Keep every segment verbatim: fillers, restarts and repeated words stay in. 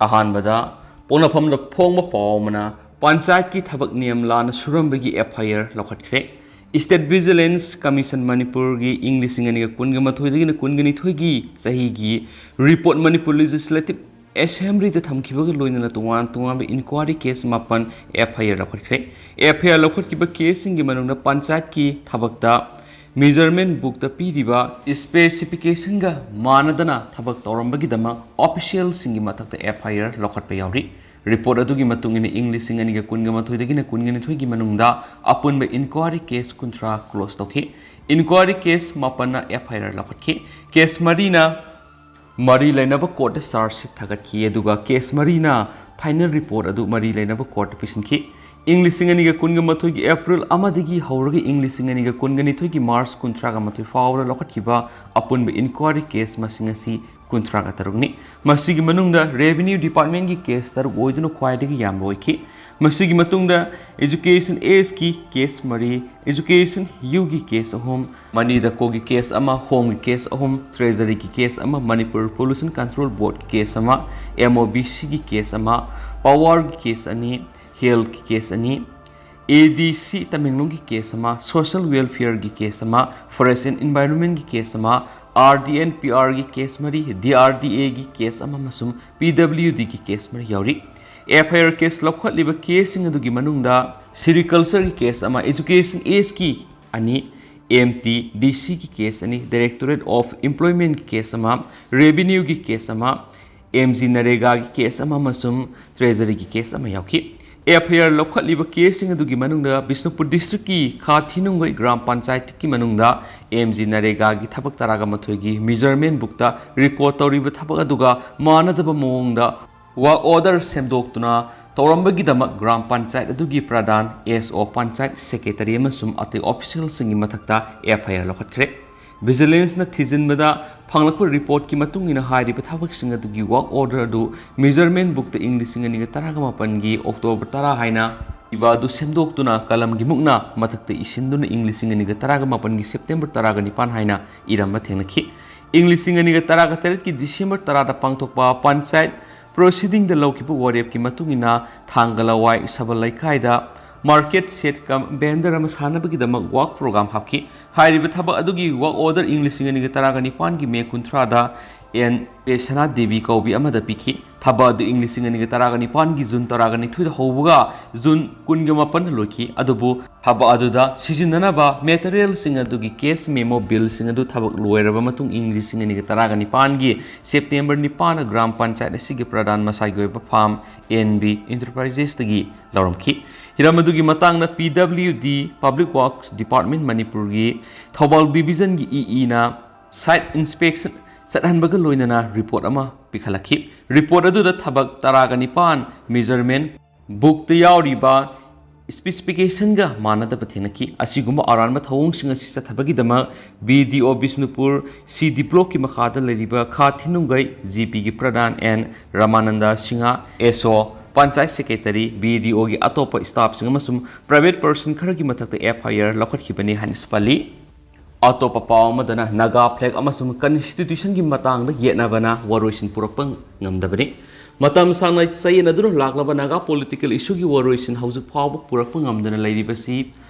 ꯑꯍꯥꯟꯕꯗ, ꯄꯣꯛꯅꯐꯝꯗ ꯐꯣꯡꯕ ꯄꯥꯎ ꯑꯃꯅ ꯄꯟꯆꯥꯌꯠꯀꯤ ꯊꯕꯛ ꯅꯤꯌꯝ ꯂꯥꯟꯅ ꯁꯨꯔꯝꯕꯒꯤ F I R ꯂꯧꯈꯠꯈ꯭ꯔꯦ꯫ State Vigilance Commission ꯃꯅꯤꯄꯨꯔꯒꯤ ꯏꯪ ꯂꯤꯁꯤꯡ ꯑꯅꯤꯒ ꯀꯨꯟꯒ ꯃꯥꯊꯣꯏꯗꯒꯤꯅ ꯀꯨꯟꯒ ꯅꯤꯊꯣꯏꯒꯤ ꯆꯍꯤꯒꯤ report ꯃꯅꯤꯄꯨꯔ Legislative Assemblyꯗ ꯊꯝꯈꯤꯕꯒ ꯂꯣꯏꯅꯅ ꯇꯣꯉꯥꯟ ꯇꯣꯉꯥꯟꯕ inquiry case ꯃꯥꯄꯟ F I R ꯂꯧꯈꯠꯈ꯭ꯔꯦ꯫ F I R ꯂꯧꯈꯠꯈꯤꯕ caseꯁꯤꯡꯒꯤ ꯃꯅꯨꯡꯗ ꯄꯟꯆꯥꯌꯠꯀꯤ ꯊꯕꯛꯇ measurement bookꯇ ꯄꯤꯔꯤꯕ specificationꯒ ꯃꯥꯟꯅꯗꯅ ꯊꯕꯛ ꯇꯧꯔꯝꯕꯒꯤꯗꯃꯛ officialꯁꯤꯡꯒꯤ ꯃꯊꯛꯇ F I R ꯂꯧꯈꯠꯄ ꯌꯥꯎꯔꯤ꯫ Report ꯑꯗꯨꯒꯤ ꯃꯇꯨꯡ ꯏꯟꯅ ꯏꯪ ꯂꯤꯁꯤꯡ ꯑꯅꯤꯒ ꯀꯨꯟꯒ ꯃꯥꯊꯣꯏꯗꯒꯤꯅ ꯀꯨꯟꯒ ꯅꯤꯊꯣꯏꯒꯤ ꯃꯅꯨꯡꯗ ꯑꯄꯨꯟꯕ inquiry case ꯀꯨꯟꯊ꯭ꯔꯥ close ꯇꯧꯈꯤ꯫ Inquiry case ꯃꯥꯄꯟꯅ F I R ꯂꯧꯈꯠꯈꯤ꯫ Case ꯃꯔꯤꯅ ꯃꯔꯤ ꯂꯩꯅꯕ courtꯇ charge sheet ꯊꯥꯒꯠꯈꯤ, ꯑꯗꯨꯒ case ꯃꯔꯤꯅ final report ꯑꯗꯨ ꯃꯔꯤ ꯂꯩꯅꯕ courtꯇ ꯄꯤꯁꯤꯟꯈꯤ꯫ ꯏꯪ ꯂꯤꯁꯤꯡ ꯑꯅꯤꯒ ꯀꯨꯟꯒ ꯃꯥꯊꯣꯏꯒꯤ April ꯑꯃꯗꯒꯤ ꯍꯧꯔꯒ ꯏꯪ ꯂꯤꯁꯤꯡ ꯑꯅꯤꯒ ꯀꯨꯟꯒ ꯅꯤꯊꯣꯏꯒꯤ March ꯀꯨꯟꯊ꯭ꯔꯥꯒ ꯃꯥꯊꯣꯏ ꯐꯥꯎꯕꯗ ꯂꯧꯈꯠꯈꯤꯕ ꯑꯄꯨꯟꯕ inquiry case ꯃꯁꯤꯡ ꯑꯁꯤ ꯀꯨꯟꯊ꯭ꯔꯥꯒ ꯇꯔꯨꯛꯅꯤ꯫ ꯃꯁꯤꯒꯤ ꯃꯅꯨꯡꯗ Revenue Departmentꯀꯤ case ꯇꯔꯨꯛ ꯑꯣꯏꯗꯨꯅ ꯈ꯭ꯋꯥꯏꯗꯒꯤ ꯌꯥꯝꯕ ꯑꯣꯏꯈꯤ꯫ ꯃꯁꯤꯒꯤ ꯃꯇꯨꯡꯗ Education Sꯀꯤ case ꯃꯔꯤ, Education Uꯒꯤ case ꯑꯍꯨꯝ, ꯃꯅꯤ ꯗꯀꯣꯒꯤ case ꯑꯃ, Homeꯒꯤ case ꯑꯍꯨꯝ, Treasuryꯒꯤ case ꯑꯃ, Manipur Pollution Control Boardꯀꯤ case ꯑꯃ, MOBCꯒꯤ case ꯑꯃ, Powerꯒꯤ case ꯑꯅꯤ, Healthꯀꯤ case ꯑꯅꯤ, ADC ꯇꯃꯦꯡꯂꯣꯡꯒꯤ case ꯑꯃ, Social Welfareꯒꯤ case ꯑꯃ, Forest and Environmentꯀꯤ case ꯑꯃ, RDNPRꯒꯤ case ꯃꯔꯤ, DRDAꯒꯤ case ꯑꯃ ꯑꯃꯁꯨꯡ PWDꯒꯤ case ꯃꯔꯤ ꯌꯥꯎꯔꯤ꯫ F I R case ꯂꯧꯈꯠꯂꯤꯕ caseꯁꯤꯡ ꯑꯗꯨꯒꯤ ꯃꯅꯨꯡꯗ Sericultureꯒꯤ case ꯑꯃ, Education Sꯀꯤ ꯑꯅꯤ, MTDCꯒꯤ case ꯑꯅꯤ, Directorate of Employmentꯀꯤ case ꯑꯃ, Revenueꯒꯤ case ꯑꯃ, MGNREGAꯒꯤ case ꯑꯃ ꯑꯃꯁꯨꯡ Treasuryꯒꯤ case ꯑꯃ ꯌꯥꯎꯈꯤ꯫ F I R ꯂꯧꯈꯠꯂꯤꯕ caseꯁꯤꯡ ꯑꯗꯨꯒꯤ ꯃꯅꯨꯡꯗ ꯕꯤꯁꯅꯨꯄꯨꯔ districtꯀꯤ ꯈꯥ ꯊꯤꯅꯨꯡꯒꯩ ꯒ꯭ꯔꯥꯝ ꯄꯟꯆꯥꯌꯠꯀꯤ ꯃꯅꯨꯡꯗ MGNREGAꯒꯤ ꯊꯕꯛ ꯇꯔꯥꯒ ꯃꯥꯊꯣꯏꯒꯤ measurement bookꯇ record ꯇꯧꯔꯤꯕ ꯊꯕꯛ ꯑꯗꯨꯒ ꯃꯥꯟꯅꯗꯕ ꯃꯑꯣꯡꯗ work order ꯁꯦꯝꯗꯣꯛꯇꯨꯅ ꯇꯧꯔꯝꯕꯒꯤꯗꯃꯛ ꯒ꯭ꯔꯥꯝ ꯄꯟꯆꯥꯌꯠ ꯑꯗꯨꯒꯤ ꯄ꯭ꯔꯙꯥꯟ, SO, ꯄꯟꯆꯥꯌꯠ secretary ꯑꯃꯁꯨꯡ ꯑꯇꯩ officialꯁꯤꯡꯒꯤ ꯃꯊꯛꯇ F I R ꯂꯧꯈꯠꯈ꯭ꯔꯦ꯫ Vigilanceꯅ ꯊꯤꯖꯤꯟꯕꯗ ꯐꯪꯂꯛꯄ reportꯀꯤ ꯃꯇꯨꯡ ꯏꯟꯅ ꯍꯥꯏꯔꯤꯕ ꯊꯕꯛꯁꯤꯡ ꯑꯗꯨꯒꯤ work order ꯑꯗꯨ measurement bookꯇ ꯏꯪ ꯂꯤꯁꯤꯡ ꯑꯅꯤꯒ ꯇꯔꯥꯒ ꯃꯥꯄꯟꯒꯤ October ꯇꯔꯥ ꯍꯥꯏꯅ ꯏꯕ ꯑꯗꯨ ꯁꯦꯝꯗꯣꯛꯇꯨꯅ ꯀꯂꯝꯒꯤ ꯃꯨꯛꯅ ꯃꯊꯛꯇ ꯏꯁꯤꯟꯗꯨꯅ ꯏꯪ ꯂꯤꯁꯤꯡ ꯑꯅꯤꯒ ꯇꯔꯥꯒ ꯃꯥꯄꯟꯒꯤ September ꯇꯔꯥꯒ ꯅꯤꯄꯥꯟ ꯍꯥꯏꯅ ꯏꯔꯝꯕ ꯊꯦꯡꯅꯈꯤ꯫ ꯏꯪ ꯂꯤꯁꯤꯡ ꯑꯅꯤꯒ ꯇꯔꯥꯒ ꯇꯔꯦꯠꯀꯤ December ꯇꯔꯥꯗ ꯄꯥꯡꯊꯣꯛꯄ ꯄꯟꯆꯥꯌꯠ ꯄ꯭ꯔꯣꯁꯤꯗꯤꯡꯗ ꯂꯧꯈꯤꯕ ꯋꯥꯔꯦꯞꯀꯤ ꯃꯇꯨꯡ ꯏꯟꯅ ꯊꯥꯡꯒ ꯂꯋꯥꯏ ꯁꯕꯜ ꯂꯩꯀꯥꯏꯗ market shed cum vendor ꯑꯃ ꯁꯥꯅꯕꯒꯤꯗꯃꯛ work program ꯍꯥꯞꯈꯤ꯫ ꯍꯥꯏꯔꯤꯕ ꯊꯕꯛ ꯑꯗꯨꯒꯤ work order ꯏꯪ ꯂꯤꯁꯤꯡ ꯑꯅꯤꯒ ꯇꯔꯥꯒ ꯅꯤꯄꯥꯟꯒꯤ ꯃꯦ ꯀꯨꯟꯊ꯭ꯔꯥꯗ ꯑꯦꯟ ꯄꯦꯁꯅꯥ ꯗꯦꯕꯤ ꯀꯧꯕꯤ ꯑꯃꯗ ꯄꯤꯈꯤ꯫ ꯊꯕꯛ ꯑꯗꯨ ꯏꯪ ꯂꯤꯁꯤꯡ ꯑꯅꯤꯒ ꯇꯔꯥꯒ ꯅꯤꯄꯥꯟꯒꯤ ꯖꯨꯟ ꯇꯔꯥꯒ ꯅꯤꯊꯣꯏꯗ ꯍꯧꯕꯒ ꯖꯨꯟ ꯀꯨꯟꯒ ꯃꯥꯄꯟꯗ ꯂꯣꯏꯈꯤ꯫ ꯑꯗꯨꯕꯨ ꯊꯕꯛ ꯑꯗꯨꯗ ꯁꯤꯖꯤꯟꯅꯅꯕ materialꯁꯤꯡ ꯑꯗꯨꯒꯤ cash memo billꯁꯤꯡ ꯑꯗꯨ ꯊꯕꯛ ꯂꯣꯏꯔꯕ ꯃꯇꯨꯡ ꯏꯪ ꯂꯤꯁꯤꯡ ꯑꯅꯤꯒ ꯇꯔꯥꯒ ꯅꯤꯄꯥꯟꯒꯤ ꯁꯦꯞꯇꯦꯝꯕꯔ ꯅꯤꯄꯥꯟꯗ ꯒ꯭ꯔꯥꯝ ꯄꯟꯆꯥꯌꯠ ꯑꯁꯤꯒꯤ ꯄ꯭ꯔꯙꯥꯟ ꯃꯁꯥꯒꯤ ꯑꯣꯏꯕ farm ꯑꯦꯟ ꯕꯤ Enterprisesꯇꯒꯤ ꯂꯧꯔꯝꯈꯤ꯫ ꯍꯤꯔꯝ ꯑꯗꯨꯒꯤ ꯃꯇꯥꯡꯗ P W D, Public Works Department ꯃꯅꯤꯄꯨꯔꯒꯤ ꯊꯧꯕꯥꯜ Divisionꯒꯤ ꯏ ꯏꯅ site inspection ꯆꯠꯍꯟꯕꯒ ꯂꯣꯏꯅꯅ report ꯑꯃ ꯄꯤꯈꯠꯂꯛꯈꯤ꯫ Report ꯑꯗꯨꯗ ꯊꯕꯛ ꯇꯔꯥꯒ ꯅꯤꯄꯥꯟ measurement bookꯇ ꯌꯥꯎꯔꯤꯕ specificationꯒ ꯃꯥꯟꯅꯗꯕ ꯊꯦꯡꯅꯈꯤ꯫ ꯑꯁꯤꯒꯨꯝꯕ ꯑꯔꯥꯟꯕ ꯊꯧꯑꯣꯡꯁꯤꯡ ꯑꯁꯤ ꯆꯠꯊꯕꯒꯤꯗꯃꯛ B D O Bishnupur, C D Blockꯀꯤ ꯃꯈꯥꯗ ꯂꯩꯔꯤꯕ ꯈꯥ ꯊꯤꯅꯨꯡꯒꯩ, G Bꯒꯤ ꯄ꯭ꯔꯙꯥꯟ N Ramananda Singh, S O, panchayat secretary, B D Oꯒꯤ ꯑꯇꯣꯞꯄ staffꯁꯤꯡ ꯑꯃꯁꯨꯡ private person ꯈꯔꯒꯤ ꯃꯊꯛꯇ F I R ꯂꯧꯈꯠꯈꯤꯕꯅꯤ ꯍꯥꯏꯅꯁꯨ ꯄꯜꯂꯤ꯫ ꯑꯇꯣꯞꯄ ꯄꯥꯎ ꯑꯃꯗꯅ ꯅꯥꯒꯥ flag ꯑꯃꯁꯨꯡ constitutionꯒꯤ ꯃꯇꯥꯡꯗ ꯌꯦꯠꯅꯕꯅ ꯋꯥꯔꯣꯏꯁꯤꯟ ꯄꯨꯔꯛꯄ ꯉꯝꯗꯕꯅꯤ꯫ ꯃꯇꯝ ꯁꯥꯡꯅ ꯆꯌꯦꯠꯅꯗꯨꯅ ꯂꯥꯛꯂꯕ ꯅꯥꯒꯥ political issueꯒꯤ ꯋꯥꯔꯣꯏꯁꯤꯟ ꯍꯧꯖꯤꯛ ꯐꯥꯎꯕ ꯄꯨꯔꯛꯄ ꯉꯝꯗꯅ ꯂꯩꯔꯤꯕꯁꯤ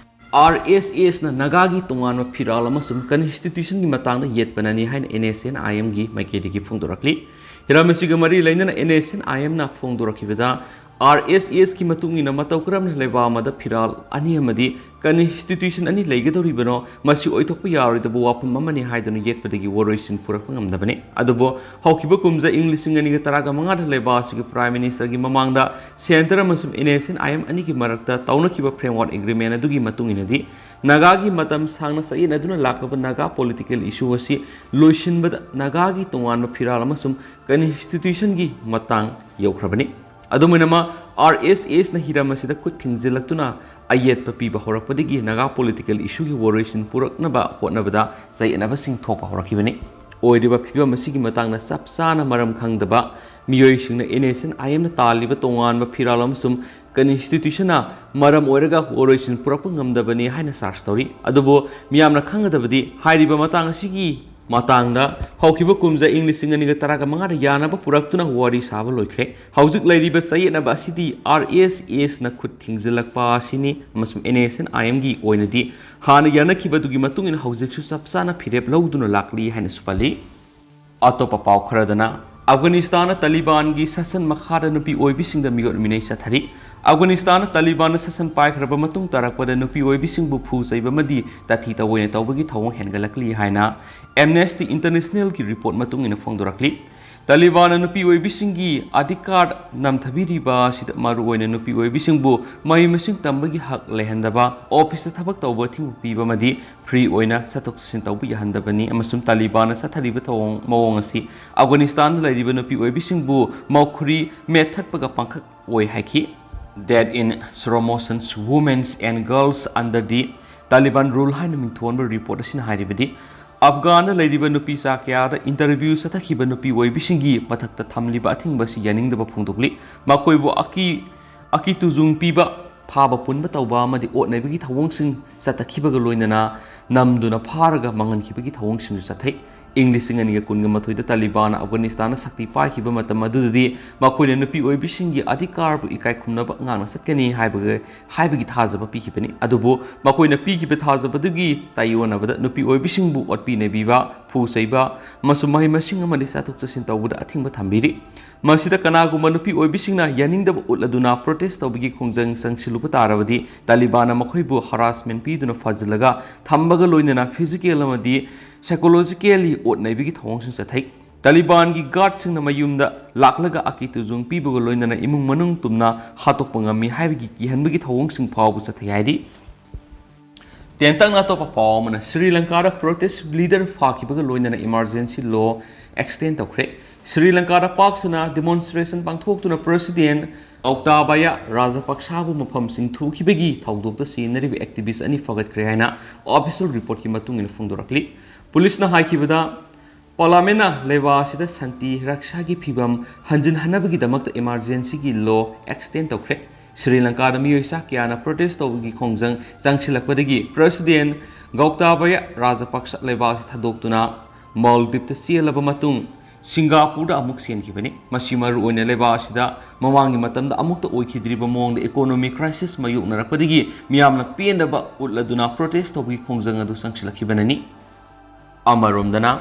R S Sꯅ ꯅꯥꯒꯥꯒꯤ ꯇꯣꯉꯥꯟꯕ ꯐꯤꯔꯥꯜ ꯑꯃꯁꯨꯡ constitutionꯒꯤ ꯃꯇꯥꯡꯗ ꯌꯦꯠꯄꯅꯅꯤ ꯍꯥꯏꯅ N S N I Mꯒꯤ ꯃꯥꯏꯀꯩꯗꯒꯤ ꯐꯣꯡꯗꯣꯔꯛꯂꯤ꯫ ꯍꯤꯔꯝ ꯑꯁꯤꯒ ꯃꯔꯤ ꯂꯩꯅꯅ N S N I Mꯅ ꯐꯣꯡꯗꯣꯔꯛꯈꯤꯕꯗ, R S Sꯀꯤ ꯃꯇꯨꯡ ꯏꯟꯅ ꯃꯇꯧ ꯀꯔꯝꯅ ꯂꯩꯕꯥꯛ ꯑꯃꯗ ꯐꯤꯔꯥꯜ ꯑꯅꯤ ꯑꯃꯗꯤ constitution ꯑꯅꯤ ꯂꯩꯒꯗꯧꯔꯤꯕꯅꯣ, ꯃꯁꯤ ꯑꯣꯏꯊꯣꯛꯄ ꯌꯥꯔꯣꯏꯗꯕ ꯋꯥꯐꯝ ꯑꯃꯅꯤ ꯍꯥꯏꯗꯨꯅ ꯌꯦꯠꯄꯗꯒꯤ ꯋꯥꯔꯣꯏꯁꯤꯟ ꯄꯨꯔꯛꯄ ꯉꯝꯗꯕꯅꯤ꯫ ꯑꯗꯨꯕꯨ ꯍꯧꯈꯤꯕ ꯀꯨꯝꯖꯥ ꯏꯪ ꯂꯤꯁꯤꯡ ꯑꯅꯤꯒ ꯇꯔꯥꯒ ꯃꯉꯥꯗ ꯂꯩꯕꯥꯛ ꯑꯁꯤꯒꯤ Prime Ministerꯒꯤ ꯃꯃꯥꯡꯗ Centre ꯑꯃꯁꯨꯡ N S N I M ꯑꯅꯤꯒꯤ ꯃꯔꯛꯇ ꯇꯧꯅꯈꯤꯕ framework agreement ꯑꯗꯨꯒꯤ ꯃꯇꯨꯡ ꯏꯟꯅꯗꯤ, ꯅꯥꯒꯥꯒꯤ ꯃꯇꯝ ꯁꯥꯡꯅ ꯆꯌꯦꯠꯅꯗꯨꯅ ꯂꯥꯛꯂꯕ ꯅꯥꯒꯥ political issue ꯑꯁꯤ ꯂꯣꯏꯁꯤꯟꯕꯗ ꯅꯥꯒꯥꯒꯤ ꯇꯣꯉꯥꯟꯕ ꯐꯤꯔꯥꯜ ꯑꯃꯁꯨꯡ constitutionꯒꯤ ꯃꯇꯥꯡ ꯌꯧꯈ꯭ꯔꯕꯅꯤ꯫ ꯑꯗꯨꯝ ꯑꯣꯏꯅꯃꯛ, R S Sꯅ ꯍꯤꯔꯝ ꯑꯁꯤꯗ ꯈꯨꯠ ꯊꯤꯡꯖꯤꯜꯂꯛꯇꯨꯅ ꯑꯌꯦꯠꯄ ꯄꯤꯕ ꯍꯧꯔꯛꯄꯗꯒꯤ ꯅꯥꯒꯥ political issueꯒꯤ ꯋꯥꯔꯣꯏꯁꯤꯟ ꯄꯨꯔꯛꯅꯕ ꯍꯣꯠꯅꯕꯗ ꯆꯌꯦꯠꯅꯕꯁꯤꯡ ꯊꯣꯛꯄ ꯍꯧꯔꯛꯈꯤꯕꯅꯤ꯫ ꯑꯣꯏꯔꯤꯕ ꯐꯤꯕꯝ ꯑꯁꯤꯒꯤ ꯃꯇꯥꯡꯗ ꯆꯞ ꯆꯥꯅ ꯃꯔꯝ ꯈꯪꯗꯕ ꯃꯤꯑꯣꯏꯁꯤꯡꯅ N S N I Mꯅ ꯇꯥꯜꯂꯤꯕ ꯇꯣꯉꯥꯟꯕ ꯐꯤꯔꯥꯜ ꯑꯃꯁꯨꯡ constitutionꯅ ꯃꯔꯝ ꯑꯣꯏꯔꯒ ꯋꯥꯔꯣꯏꯁꯤꯟ ꯄꯨꯔꯛꯄ ꯉꯝꯗꯕꯅꯤ ꯍꯥꯏꯅ charge ꯇꯧꯔꯤ꯫ ꯑꯗꯨꯕꯨ ꯃꯤꯌꯥꯝꯅ ꯈꯪꯒꯗꯕꯗꯤ, ꯍꯥꯏꯔꯤꯕ ꯃꯇꯥꯡ ꯑꯁꯤꯒꯤ ꯃꯇꯥꯡꯗ ꯍꯧꯈꯤꯕ ꯀꯨꯝꯖꯥ ꯏꯪ ꯂꯤꯁꯤꯡ ꯑꯅꯤꯒ ꯇꯔꯥꯒ ꯃꯉꯥꯗ ꯌꯥꯅꯕ ꯄꯨꯔꯛꯇꯨꯅ ꯋꯥꯔꯤ ꯁꯥꯕ ꯂꯣꯏꯈ꯭ꯔꯦ꯫ ꯍꯧꯖꯤꯛ ꯂꯩꯔꯤꯕ ꯆꯌꯦꯠꯅꯕ ꯑꯁꯤꯗꯤ ꯑꯥꯔ ꯑꯦꯁ ꯑꯦꯁꯅ ꯈꯨꯠ ꯊꯤꯡꯖꯤꯜꯂꯛꯄ ꯑꯁꯤꯅꯤ ꯑꯃꯁꯨꯡ ꯑꯦꯟ ꯑꯦꯁ ꯑꯦꯟ ꯑꯥꯏ ꯑꯦꯝꯒꯤ ꯑꯣꯏꯅꯗꯤ ꯍꯥꯟꯅ ꯌꯥꯅꯈꯤꯕꯗꯨꯒꯤ ꯃꯇꯨꯡ ꯏꯟꯅ ꯍꯧꯖꯤꯛꯁꯨ ꯆꯞ ꯆꯥꯅ ꯐꯤꯔꯦꯞ ꯂꯧꯗꯨꯅ ꯂꯥꯛꯂꯤ ꯍꯥꯏꯅꯁꯨ ꯄꯜꯂꯤ꯫ ꯑꯇꯣꯞꯄ ꯄꯥꯎ ꯈꯔꯗꯅ, ꯑꯐꯒꯥꯅꯤꯁꯇꯥꯟꯗ ꯇꯥꯂꯤꯕꯥꯟꯒꯤ ꯁꯥꯁꯟ ꯃꯈꯥꯗ ꯅꯨꯄꯤ ꯑꯣꯏꯕꯤꯁꯤꯡꯗ ꯃꯤꯑꯣꯠ ꯃꯤꯅꯩ ꯆꯠꯊꯔꯤ꯫ ꯑꯐꯒꯥꯅꯤꯁꯇꯥꯟꯗ ꯇꯥꯂꯤꯕꯥꯟꯅ ꯁꯥꯁꯟ ꯄꯥꯏꯈ꯭ꯔꯕ ꯃꯇꯨꯡ ꯇꯥꯔꯛꯄꯗ ꯅꯨꯄꯤ ꯑꯣꯏꯕꯤꯁꯤꯡꯕꯨ ꯐꯨ ꯆꯩꯕ ꯑꯃꯗꯤ ꯇꯥꯊꯤ ꯇꯧꯑꯣꯏꯅ ꯇꯧꯕꯒꯤ ꯊꯧꯑꯣꯡ ꯍꯦꯟꯒꯠꯂꯛꯂꯤ ꯍꯥꯏꯅ ꯑꯦꯝꯅꯦꯁꯇꯤ ꯏꯟꯇꯔꯅꯦꯁꯅꯦꯜꯒꯤ ꯔꯤꯄꯣꯔꯠ ꯃꯇꯨꯡ ꯏꯟꯅ ꯐꯣꯡꯗꯣꯔꯛꯂꯤ꯫ ꯇꯥꯂꯤꯕꯥꯟꯅ ꯅꯨꯄꯤ ꯑꯣꯏꯕꯤꯁꯤꯡꯒꯤ ꯑꯙꯤꯀꯥꯔ ꯅꯝꯊꯕꯤꯔꯤꯕ ꯑꯁꯤꯗ ꯃꯔꯨꯑꯣꯏꯅ ꯅꯨꯄꯤ ꯑꯣꯏꯕꯤꯁꯤꯡꯕꯨ ꯃꯍꯩ ꯃꯁꯤꯡ ꯇꯝꯕꯒꯤ ꯍꯛ ꯂꯩꯍꯟꯗꯕ, ꯑꯣꯐꯤꯁꯇ ꯊꯕꯛ ꯇꯧꯕ ꯑꯊꯤꯡꯕ ꯄꯤꯕ ꯑꯃꯗꯤ ꯐ꯭ꯔꯤ ꯑꯣꯏꯅ ꯆꯠꯊꯣꯛ ꯆꯠꯁꯤꯟ ꯇꯧꯕ ꯌꯥꯍꯟꯗꯕꯅꯤ ꯑꯃꯁꯨꯡ ꯇꯥꯂꯤꯕꯥꯟꯅ ꯆꯠꯊꯔꯤꯕ ꯊꯧꯑꯣꯡ ꯃꯑꯣꯡ ꯑꯁꯤ ꯑꯐꯒꯥꯅꯤꯁꯇꯥꯟꯗ ꯂꯩꯔꯤꯕ ꯅꯨꯄꯤ ꯑꯣꯏꯕꯤꯁꯤꯡꯕꯨ ꯃꯈꯨꯔꯤ ꯃꯦꯠꯊꯠꯄꯒ ꯄꯥꯡꯈꯛ ꯑꯣꯏ ꯍꯥꯏꯈꯤ꯫ Death in Slow Motions, Women's and Girls Under the Taliban Rule ꯍꯥꯏꯅ ꯃꯤꯡꯊꯣꯟꯕ ꯔꯤꯄꯣꯔꯠ ꯑꯁꯤꯅ ꯍꯥꯏꯔꯤꯕꯗꯤ, ꯑꯐꯒꯥꯟꯗ ꯂꯩꯔꯤꯕ ꯅꯨꯄꯤ ꯆꯥ ꯀꯌꯥꯗ ꯏꯟꯇꯔꯚ꯭ꯌꯨ ꯆꯠꯊꯈꯤꯕ ꯅꯨꯄꯤ ꯑꯣꯏꯕꯤꯁꯤꯡꯒꯤ ꯃꯊꯛꯇ ꯊꯝꯂꯤꯕ ꯑꯊꯤꯡꯕ ꯑꯁꯤ ꯌꯥꯅꯤꯡꯗꯕ ꯐꯣꯡꯗꯣꯛꯂꯤ꯫ ꯃꯈꯣꯏꯕꯨ ꯑꯀꯤ ꯑꯀꯤ ꯇꯨꯖꯨꯡ ꯄꯤꯕ, ꯐꯥꯕ ꯄꯨꯟꯕ ꯇꯧꯕ ꯑꯃꯗꯤ ꯑꯣꯠꯅꯕꯒꯤ ꯊꯧꯑꯣꯡꯁꯤꯡ ꯆꯠꯊꯈꯤꯕꯒ ꯂꯣꯏꯅꯅ ꯅꯝꯗꯨꯅ ꯐꯥꯔꯒ ꯃꯥꯡꯍꯟꯈꯤꯕꯒꯤ ꯊꯧꯑꯣꯡꯁꯤꯡꯁꯨ ꯆꯠꯊꯩ꯫ ꯏꯪ ꯂꯤꯁꯤꯡ ꯑꯅꯤꯒ ꯀꯨꯟꯒ ꯃꯥꯊꯣꯏꯗ ꯇꯥꯂꯤꯕꯥꯟꯅ ꯑꯐꯒꯥꯅꯤꯁꯇꯥꯟꯗ ꯁꯛꯇꯤ ꯄꯥꯏꯈꯤꯕ ꯃꯇꯝ ꯑꯗꯨꯗꯗꯤ ꯃꯈꯣꯏꯅ ꯅꯨꯄꯤ ꯑꯣꯏꯕꯤꯁꯤꯡꯒꯤ ꯑꯙꯤꯀꯥꯔꯕꯨ ꯏꯀꯥꯏ ꯈꯨꯝꯅꯕ ꯉꯥꯛꯅ ꯆꯠꯀꯅꯤ ꯍꯥꯏꯕꯒ ꯍꯥꯏꯕꯒꯤ ꯊꯥꯖꯕ ꯄꯤꯈꯤꯕꯅꯤ꯫ ꯑꯗꯨꯕꯨ ꯃꯈꯣꯏꯅ ꯄꯤꯈꯤꯕ ꯊꯥꯖꯕꯗꯨꯒꯤ ꯇꯥꯏꯑꯣꯟꯅꯕꯗ ꯅꯨꯄꯤ ꯑꯣꯏꯕꯤꯁꯤꯡꯕꯨ ꯑꯣꯠꯄꯤ ꯅꯩꯕꯤꯕ, ꯐꯨ ꯆꯩꯕ ꯑꯃꯁꯨꯡ ꯃꯍꯩ ꯃꯁꯤꯡ ꯑꯃꯗꯤ ꯆꯠꯊꯣꯛ ꯆꯠꯁꯤꯟ ꯇꯧꯕꯗ ꯑꯊꯤꯡꯕ ꯊꯝꯕꯤꯔꯤ꯫ ꯃꯁꯤꯗ ꯀꯅꯥꯒꯨꯝꯕ ꯅꯨꯄꯤ ꯑꯣꯏꯕꯤꯁꯤꯡꯅ ꯌꯥꯅꯤꯡꯗꯕ ꯎꯠꯂꯗꯨꯅ ꯄ꯭ꯔꯣꯇꯦꯁ ꯇꯧꯕꯒꯤ ꯈꯣꯡꯖꯪ ꯆꯪꯁꯤꯜꯂꯨꯕ ꯇꯥꯔꯕꯗꯤ ꯇꯥꯂꯤꯕꯥꯟꯅ ꯃꯈꯣꯏꯕꯨ ꯍꯔꯥꯁꯃꯦꯟ ꯄꯤꯗꯨꯅ ꯐꯥꯖꯤꯜꯂꯒ ꯊꯝꯕꯒ ꯂꯣꯏꯅꯅ ꯐꯤꯖꯤꯀꯦꯜ ꯑꯃꯗꯤ ꯁꯥꯏꯀꯣꯂꯣꯖꯤꯀꯦꯜꯂꯤ ꯑꯣꯠꯅꯕꯒꯤ ꯊꯧꯑꯣꯡꯁꯤꯡ ꯆꯠꯊꯩ꯫ ꯇꯥꯂꯤꯕꯥꯟꯒꯤ ꯒꯥꯔꯗꯁꯤꯡꯅ ꯃꯌꯨꯝꯗ ꯂꯥꯛꯂꯒ ꯑꯀꯤ ꯇꯨꯖꯨꯡ ꯄꯤꯕꯒ ꯂꯣꯏꯅꯅ ꯏꯃꯨꯡ ꯃꯅꯨꯡ ꯇꯨꯝꯅ ꯍꯥꯠꯇꯣꯛꯄ ꯉꯝꯃꯤ ꯍꯥꯏꯕꯒꯤ ꯀꯤꯍꯟꯕꯒꯤ ꯊꯧꯑꯣꯡꯁꯤꯡ ꯐꯥꯎꯕ ꯆꯠꯊꯩ ꯍꯥꯏꯔꯤ꯫ ꯇꯦꯟꯇꯛꯅ ꯑꯇꯣꯞꯄ ꯄꯥꯎ ꯑꯃꯅ, ꯁ꯭ꯔꯤ ꯂꯪꯀꯥꯗ ꯄ꯭ꯔꯣꯇꯦꯁ ꯂꯤꯗꯔ ꯐꯥꯈꯤꯕꯒ ꯂꯣꯏꯅꯅ ꯏꯃꯥꯔꯖꯦꯟꯁꯤ ꯂꯣ ꯑꯦꯛꯁꯇꯦꯟ ꯇꯧꯈ꯭ꯔꯦ꯫ ꯁ꯭ꯔꯤ ꯂꯪꯀꯥꯗ ꯄꯥꯛ ꯁꯟꯅ ꯗꯤꯃꯣꯟꯁꯇ꯭ꯔꯦꯁꯟ ꯄꯥꯡꯊꯣꯛꯇꯨꯅ ꯄ꯭ꯔꯦꯁꯤꯗꯦꯟ ꯒꯧꯇꯥꯕꯥꯌꯥ ꯔꯥꯖꯥꯄꯛꯁꯥꯕꯨ ꯃꯐꯝꯁꯤꯡ ꯊꯨꯈꯤꯕꯒꯤ ꯊꯧꯗꯣꯛꯇ ꯁꯤꯖꯤꯟꯅꯔꯤꯕ ꯑꯦꯛꯇꯤꯚꯤꯁ ꯑꯅꯤ ꯐꯒꯠꯈ꯭ꯔꯦ ꯍꯥꯏꯅ ꯑꯣꯐꯤꯁꯤꯌꯦꯜ ꯔꯤꯄꯣꯔꯠꯀꯤ ꯃꯇꯨꯡ ꯏꯟꯅ ꯐꯣꯡꯗꯣꯔꯛꯂꯤ꯫ ꯄꯨꯂꯤꯁꯅ ꯍꯥꯏꯈꯤꯕꯗ, ꯄꯥꯔꯂꯥꯃꯦꯟꯅ ꯂꯩꯕꯥꯛ ꯑꯁꯤꯗ ꯁꯥꯟꯇꯤ ꯔꯛꯁꯥꯒꯤ ꯐꯤꯕꯝ ꯍꯟꯖꯤꯟꯍꯟꯅꯕꯒꯤꯗꯃꯛꯇ ꯏꯃꯥꯔꯖꯦꯟꯁꯤꯒꯤ ꯂꯣ ꯑꯦꯛꯁꯇꯦꯟ ꯇꯧꯈ꯭ꯔꯦ꯫ ꯁ꯭ꯔꯤ ꯂꯪꯀꯥꯗ ꯃꯤꯑꯣꯏ ꯆꯥ ꯀꯌꯥꯅ ꯄ꯭ꯔꯣꯇꯦꯁ ꯇꯧꯕꯒꯤ ꯈꯣꯡꯖꯪ ꯆꯪꯁꯤꯜꯂꯛꯄꯗꯒꯤ ꯄ꯭ꯔꯦꯁꯤꯗꯦꯟ ꯒꯧꯇꯥꯕꯥꯌꯥ ꯔꯥꯖꯥꯄꯛꯁ ꯂꯩꯕꯥꯛ ꯑꯁꯤ ꯊꯥꯗꯣꯛꯇꯨꯅ ꯃꯥꯜꯗꯤꯞꯇ ꯆꯦꯜꯂꯕ ꯃꯇꯨꯡ ꯁꯤꯡꯒꯥꯄꯨꯔꯗ ꯑꯃꯨꯛ ꯆꯦꯟꯈꯤꯕꯅꯤ꯫ ꯃꯁꯤ ꯃꯔꯨꯑꯣꯏꯅ ꯂꯩꯕꯥꯛ ꯑꯁꯤꯗ ꯃꯃꯥꯡꯒꯤ ꯃꯇꯝꯗ ꯑꯃꯨꯛꯇ ꯑꯣꯏꯈꯤꯗ꯭ꯔꯤꯕ ꯃꯑꯣꯡꯗ economic crisis ꯃꯥꯌꯣꯛꯅꯔꯛꯄꯗꯒꯤ ꯃꯤꯌꯥꯝꯅ ꯄꯦꯟꯗꯕ ꯎꯠꯂꯗꯨꯅ protest ꯇꯧꯕꯒꯤ ꯈꯣꯡꯖꯪ ꯑꯗꯨ ꯆꯪꯁꯤꯜꯂꯛꯈꯤꯕꯅꯅꯤ꯫ ꯑꯃꯔꯣꯝꯗꯅ,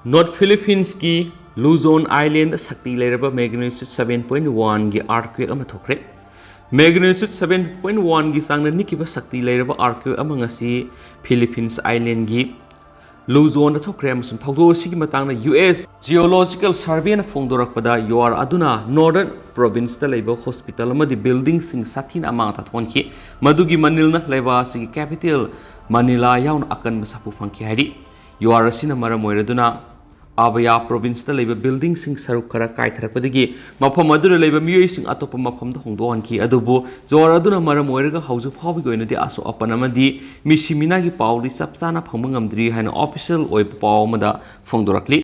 North Philippines ꯀꯤ Luzon Island ꯗ ꯁꯛꯇꯤ ꯂꯩꯔꯕ magnitude seven point one ꯒꯤ earthquake ꯑꯃ ꯊꯣꯛꯈ꯭ꯔꯦ꯫ Magnitude seven point one ꯒꯤ ꯆꯥꯡꯗ ꯅꯤꯛꯈꯤꯕ ꯁꯛꯇꯤ ꯂꯩꯔꯕ earthquake ꯑꯃ ꯉꯁꯤ Philippines Island ꯒꯤ Luzon ꯗ ꯊꯣꯛꯈ꯭ꯔꯦ, ꯑꯃꯁꯨꯡ ꯊꯧꯗꯣꯛ ꯑꯁꯤꯒꯤ ꯃꯇꯥꯡꯗ U S Geological Survey ꯅ ꯐꯣꯡꯗꯣꯔꯛꯄꯗ, ꯌꯨꯑꯥꯔ ꯑꯗꯨꯅ Northern Province ꯇ ꯂꯩꯕ hospital ꯑꯃꯗꯤ building ꯁꯤꯡ ꯁꯥꯊꯤꯅ ꯑꯃꯥꯡ ꯑꯇꯥ ꯊꯣꯛꯍꯟꯈꯤ꯫ ꯃꯗꯨꯒꯤ ꯃꯅꯤꯜꯅ ꯂꯩꯕꯥꯛ ꯑꯁꯤꯒꯤ capital Manila ꯌꯥꯎꯅ ꯑꯀꯟꯕ ꯁꯥꯐꯨ ꯐꯪꯈꯤ ꯍꯥꯏꯔꯤ꯫ ꯌꯨꯑꯥꯔ ꯑꯁꯤꯅ ꯃꯔꯝ ꯑꯣꯏꯔꯗꯨꯅ Abaya Province ꯇ ꯂꯩꯕ building ꯁꯤꯡ ꯁꯔꯨꯛ ꯈꯔ ꯀꯥꯏꯊꯔꯛꯄꯗꯒꯤ ꯃꯐꯝ ꯑꯗꯨꯗ ꯂꯩꯕ ꯃꯤꯑꯣꯏꯁꯤꯡ ꯑꯇꯣꯞꯄ ꯃꯐꯝꯗ ꯍꯣꯡꯗꯣꯛꯍꯟꯈꯤ꯫ ꯑꯗꯨꯕꯨ ꯌꯨꯑꯥꯔ ꯑꯗꯨꯅ ꯃꯔꯝ ꯑꯣꯏꯔꯒ ꯍꯧꯖꯤꯛ ꯐꯥꯎꯕꯒꯤ ꯑꯣꯏꯅꯗꯤ ꯑꯁꯣꯛ ꯑꯄꯟ ꯑꯃꯗꯤ ꯃꯤꯁꯤ ꯃꯤꯅꯥꯒꯤ ꯄꯥꯎꯗꯤ ꯆꯞ ꯆꯥꯅ ꯐꯪꯕ ꯉꯝꯗ꯭ꯔꯤ ꯍꯥꯏꯅ official ꯑꯣꯏꯕ ꯄꯥꯎ ꯑꯃꯗ ꯐꯣꯡꯗꯣꯔꯛꯂꯤ꯫